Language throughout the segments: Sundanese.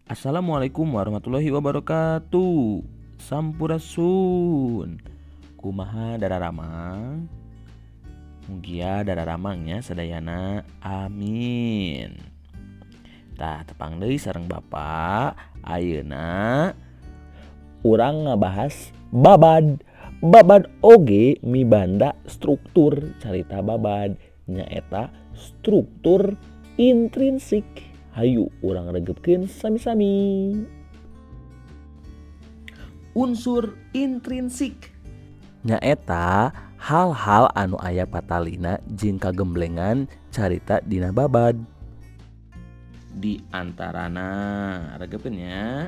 Assalamualaikum warahmatullahi wabarakatuh. Sampurasun. Kumaha dararamang? Mugia dararamang nya sadayana. Amin. Tah tepang deui sareng Bapak. Ayeuna urang ngabahas babad. Babad oge mibanda struktur carita babad nyaeta struktur intrinsik. Hayu urang regepkeun sami-sami. Unsur intrinsik nyaeta hal-hal anu aya patalina jeung kagemblengan carita dina babad. Di antarana regepkeun nya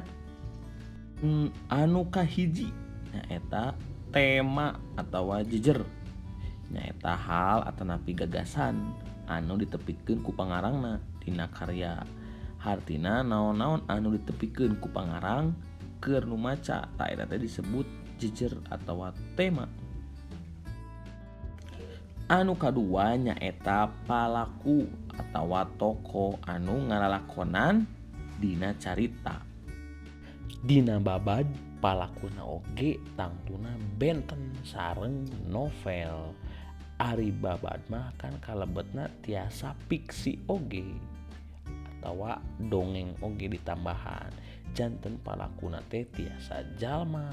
anu kahiji nyaeta tema atawa jejer, nyaeta hal atanapi gagasan anu ditepikeun ku pangarangna dina karya. Hartina naon-naon anu ditepikeun ku pangarang keur nu maca tah eta teh disebut jejer atawa tema. Anu kadua nyaeta palaku atawa tokoh anu ngalalakonan dina carita. Dina babad palakuna oge tangtuna benten sareng novel. Ari babad mah kan kalebetna tiasa fiksi oge atawa dongeng oge ditambahan. Janten palakuna teh tiasa jalma,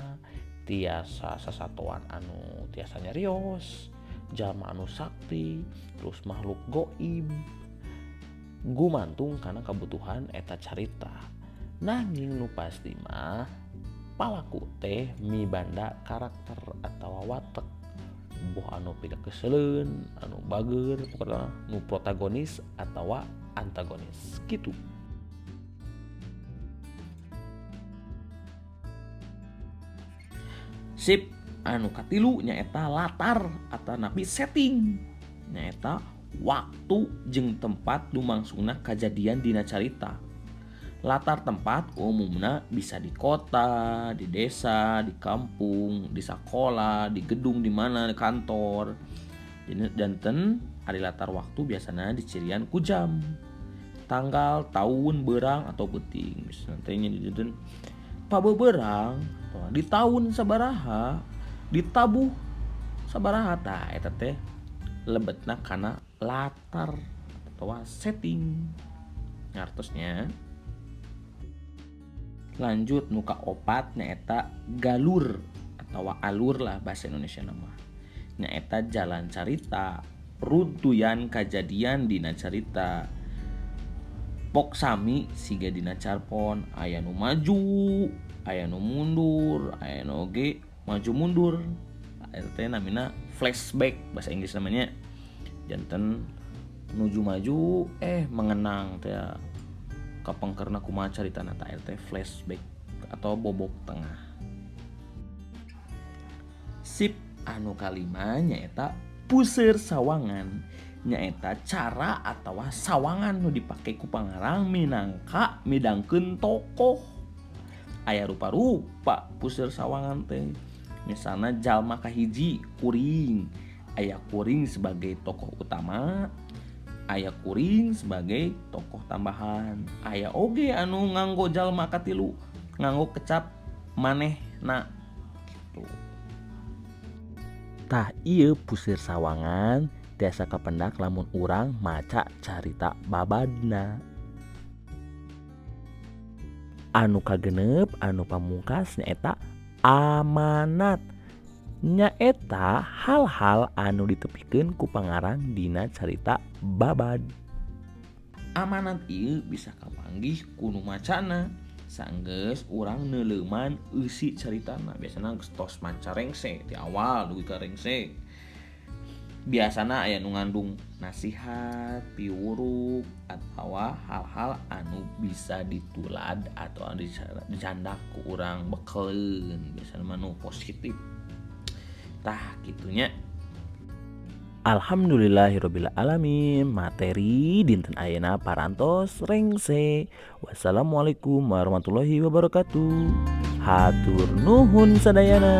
tiasa sasatoan anu tiasa nyarios, jalma anu sakti, terus makhluk goib. Gumantung kana kabutuhan eta carita. Nanging nu pasti mah palaku teh mibanda karakter atawa watek. Boh anu pikakeseleun, anu bager, pokona nu protagonis atawa antagonis gitu. Sip, anu katilu nyaeta latar atanapi setting. Nyaeta waktu jeung tempat lumangsungna kajadian dina carita. Latar tempat umumna bisa di kota, di desa, di kampung, di sakola, di gedung, di mana, di kantor. Janten ari latar waktu biasana dicirian ku jam, tanggal, tahun, berang atau peuting. Misalna teh nya janten pabeberang di tahun sabaraha, ditabuh sabaraha, tah eta teh lebetna kana latar atawa setting. Ngartosnya. Lanjut nu kaopat nyaeta galur atawa alur lah bahasa Indonesia nama. Nyaeta jalan carita, runtuyan kajadian dina carita. Pok sami siga dina carpon, aya nu maju, aya nu mundur, aya nu oge maju mundur. Eta teh namina flashback bahasa Inggris namanya. Janten nuju maju mengenang teh kapengkerna kumaha caritana tah eta teh flashback atau bobok tengah. Sip, anu kalima nyaeta puseur sawangan. Nyaeta cara atawa sawangan nu dipake ku pangarang minangka midangkeun tokoh. Aya rupa-rupa puseur sawangan teh. Misalna jalma kahiji kuring, aya kuring sebagai tokoh utama, aya kuring sebagai tokoh tambahan, aya oge anu nganggo jalma katilu, nganggo kecap manehna gitu. Tah ieu puseur sawangan tiasa kapendak lamun urang maca carita babadna. Anu kagenep anu pamungkas nyaeta amanat. Nyaeta hal-hal anu ditepikeun ku pangarang dina carita babad. Amanat ieu bisa kapanggih ku nu macana sanggeus urang neuleuman eusi caritana. Biasana geus tos maca rengse ti awal dugi ka rengse. Biasana aya nu ngandung nasihat, piwuruk atawa hal-hal anu bisa ditulad atau anu dicandak ku urang bekeleun, biasana mah nu positif. Tah kitunya. Alhamdulillahirabbil alamin, materi dinten ayeuna parantos rengse. Wassalamualaikum warahmatullahi wabarakatuh. Hatur nuhun sadayana.